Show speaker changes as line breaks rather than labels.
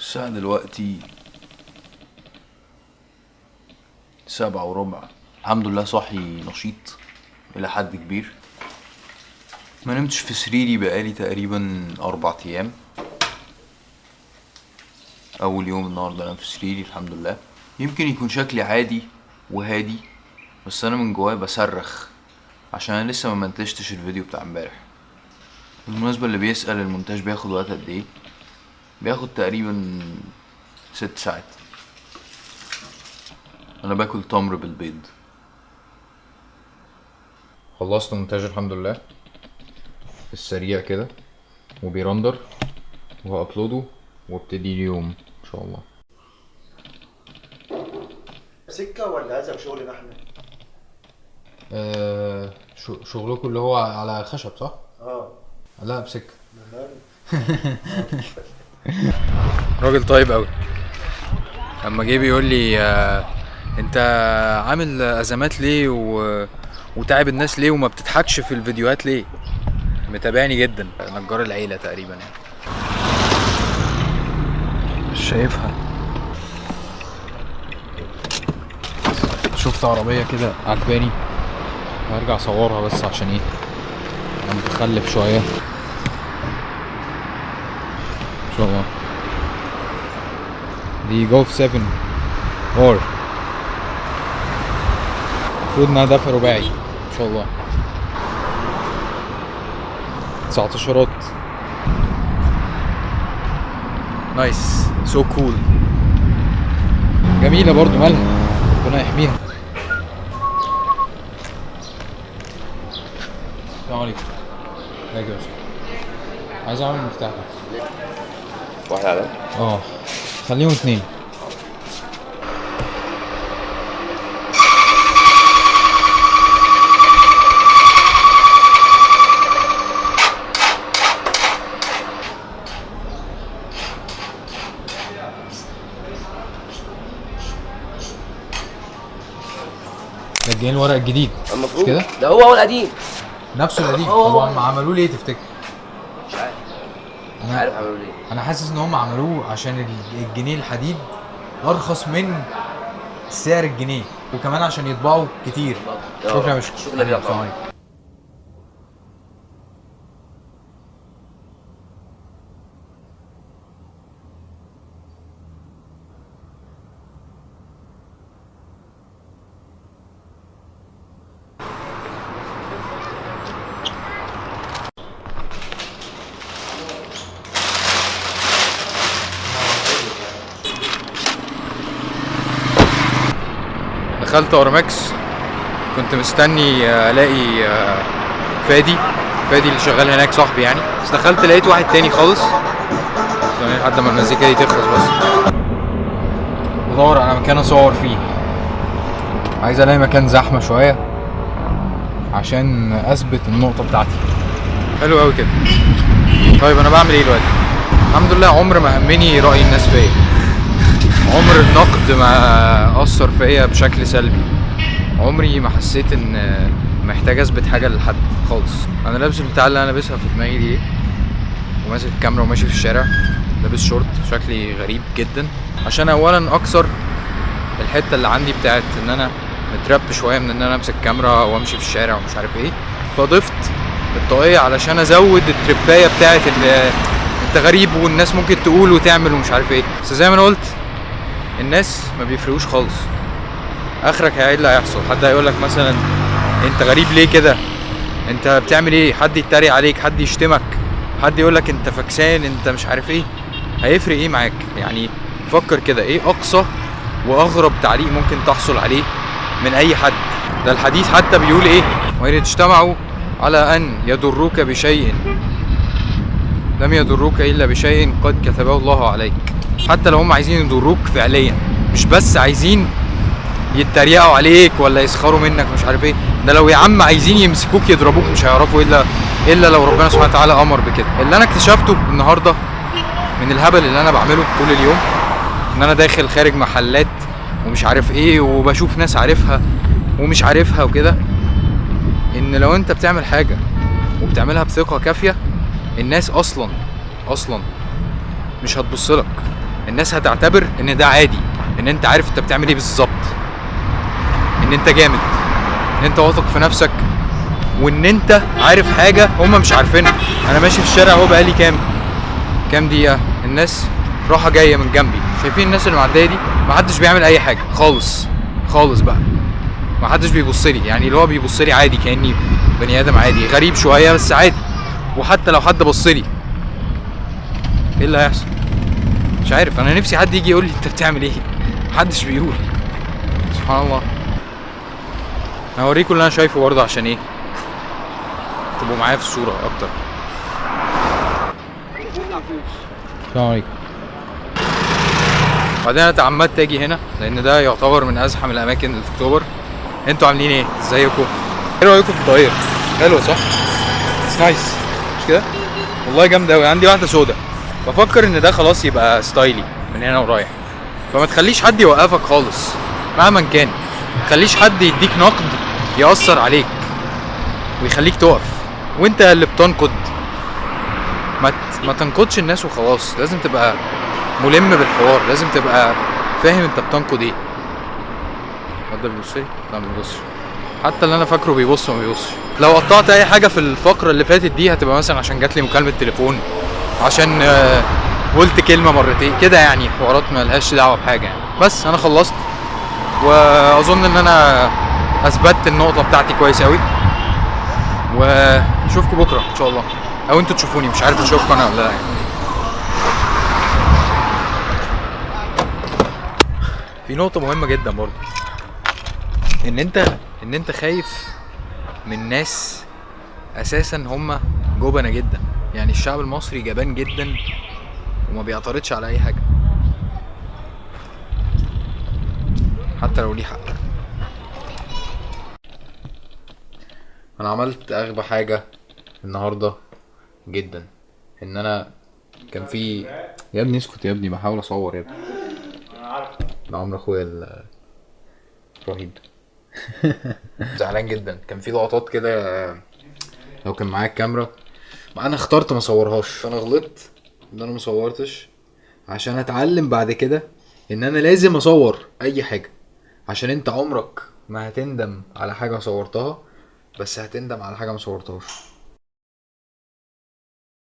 الساعة دلوقتي 7:15. الحمد لله صاحي نشيط إلى حد كبير. ما نمتش في سريري بقالي تقريبا 4 أيام. أول يوم النهاردة أنام في سريري الحمد لله. يمكن يكون شكلي عادي وهادي، بس أنا من جوايا بصرخ عشان أنا لسه ما منتجتش الفيديو بتاع امبارح. بالمناسبة اللي بيسأل المونتاج بياخد وقت قد إيه؟ بياخد تقريبا 6 ساعات. أنا باكل تمر بالبيض. خلصت مونتاج الحمد لله في السريع كده، وبي render وه upload ه وابتدي اليوم ان شاء الله.
سكة ولا عايزك شغلنا احنا؟
شغلكم اللي هو على خشب صح؟
اه.
لا بسكه. راجل طيب قوي. اما جه بيقول لي انت عامل ازمات ليه وتعب الناس ليه وما بتضحكش في الفيديوهات ليه؟ متابعني جدا، نجار العيلة تقريبا يعني. مش شايفها. شفت عربية كده عجباني، هرجع اصورها بس عشان ايه، انا متخلف شوية. ان شاء الله دي جولف 7 R، المفروض انها دفع رباعي ان شاء الله. 19. nice so cool. جميلة برضو، مالها، ربنا يحميها. السلام عليكم. ازيك يا باشا؟ عايز اعمل مفتاح ده.
واحد على؟
خليهم 2. ده الجنيه الورق الجديد
المفروض
كده؟
ده هو القديم
نفسه القديم.
هو
طب
هو.
هم عملوه ليه تفتكر؟
مش عارف. مش عارف عملوه ليه.
انا حاسس ان هم عملوه عشان الجنيه الحديد ارخص من سعر الجنيه، وكمان عشان يطبعوا كتير. شكرا يا باشا.
شكرا يا
السلام عليكم. دخلت ارامكس، كنت مستني الاقي فادي اللي شغال هناك صاحبي يعني، بس دخلت لقيت واحد تاني خالص. يعني لحد ما المزيكا دي تخلص بس. بدور على مكان اصور فيه، عايز الاقي مكان زحمة شوية عشان اثبت النقطة بتاعتي. حلو قوي كده. طيب انا بعمل ايه دلوقتي؟ الحمد لله عمر ما همني راي الناس فيا، عمر النقد ما اثر فيا بشكل سلبي، عمري ما حسيت ان محتاج اثبت حاجة لحد خالص. انا لابس البتاع اللي انا لابسها في دماغي دي، وماسك الكاميرا وماشي في الشارع، لابس شورت، شكلي غريب جدا، عشان اولا اكسر الحتة اللي عندي بتاعت ان انا مترب شوية من ان انا امسك كاميرا وامشي في الشارع ومش عارف ايه، فضفت الطاقية علشان ازود التربايه بتاعت ان انت غريب والناس ممكن تقول وتعمل ومش عارف ايه. بس زي ما انا قلت، الناس ما بيفرقوش خالص. اخرك ايه اللي هيحصل؟ حد هيقول لك مثلا انت غريب ليه كده، انت بتعمل ايه، حد يتريق عليك، حد يشتمك، حد يقول لك انت فكسان، انت مش عارف ايه. هيفرق ايه معاك؟ فكر كده، ايه اقصى واغرب تعليق ممكن تحصل عليه من اي حد؟ ده الحديث حتى بيقول ايه؟ وان اجتمعوا على ان يضروك بشيء لم يضروك الا بشيء قد كتبه الله عليك. حتى لو هم عايزين يضروك فعليا، مش بس عايزين يتريقوا عليك ولا يسخروا منك مش عارف ايه، ده لو يا عم عايزين يمسكوك يضربوك مش هيعرفوا الا لو ربنا سبحانه وتعالى امر بكده. اللي انا اكتشفته النهارده من الهبل اللي انا بعمله طول اليوم، ان انا داخل خارج محلات ومش عارف ايه، وبشوف ناس عارفها ومش عارفها وكده، ان لو انت بتعمل حاجة وبتعملها بثقة كافيه، الناس اصلا مش هتبص لك. الناس هتعتبر ان ده عادي، ان انت عارف انت بتعمل ايه بالظبط، ان انت جامد، ان انت واثق في نفسك، وان انت عارف حاجة هم مش عارفينها. انا ماشي في الشارع اهو بقالي كام دقيقة، الناس راحة جاية من جنبي، شايفين الناس اللي معدية دي؟ محدش بيعمل اي حاجة خالص خالص بقى، محدش بيبص لي، يعني اللي هو بيبص لي عادي كاني بني ادم عادي، غريب شوية بس عادي. وحتى لو حد بص لي ايه اللي هيحصل؟ مش عارف. انا نفسي حد يجي يقول لي انت بتعمل ايه، محدش بيقول. سبحان الله. انا هوريكم اللي انا شايفه برضه عشان ايه تبقوا معايا في الصورة اكتر. السلام عليكم. بعدين انا اتعمدت اجي هنا لان ده يعتبر من ازحم الاماكن اللي في اكتوبر. انتوا عاملين ايه؟ ازيكم؟ ايه رايكم في الطاقية؟ حلوة صح؟ it's nice مش كده؟ والله جامدة قوي. عندي واحدة سودا، بفكر ان ده خلاص يبقى style ي من هنا ورايح. فما تخليش حد يوقفك خالص مهما كان، ما تخليش حد يديك نقد يأثر عليك ويخليك تقف وانت اللي بتنقد. ما تنقدش الناس وخلاص، لازم تبقى ملم بالحوار، لازم تبقى فاهم انت بتنقد ايه. حد بيبص لي؟ لا ما بيبصش. حتى اللي انا فاكره بيبص وما بيبصش. لو قطعت اي حاجة في الفقرة اللي فاتت دي هتبقى مثلا عشان جات لي مكالمة تليفون، عشان قلت كلمة مرتين كده، يعني حوارات ما لهاش دعوه بحاجة يعني. بس انا خلصت، واظن ان انا اثبتت النقطة بتاعتي كويس قوي. واشوفكم بكره ان شاء الله، او انتوا تشوفوني، مش عارف اشوفكم انا ولا لا يعني. في نقطة مهمة جدا برضه، ان انت خايف من ناس اساسا هم جبنة جدا. يعني الشعب المصري جبان جدا وما بيعترضش على اي حاجة حتى لو ليه حق. انا عملت اغبى حاجة النهاردة جدا، ان انا كان في يا ابني اسكت يا ابني، بحاول اصور يا ابني. ده عمرو اخويا الرهيب. زعلان جدا. كان في لقطات كده لو كان معايا الكاميرا، ما انا اخترت ما اصورهاش، فانا غلطت ان انا ما صورتش عشان اتعلم بعد كده ان انا لازم اصور اي حاجة، عشان انت عمرك ما هتندم على حاجة صورتها، بس هتندم على حاجة ما صورتهاش.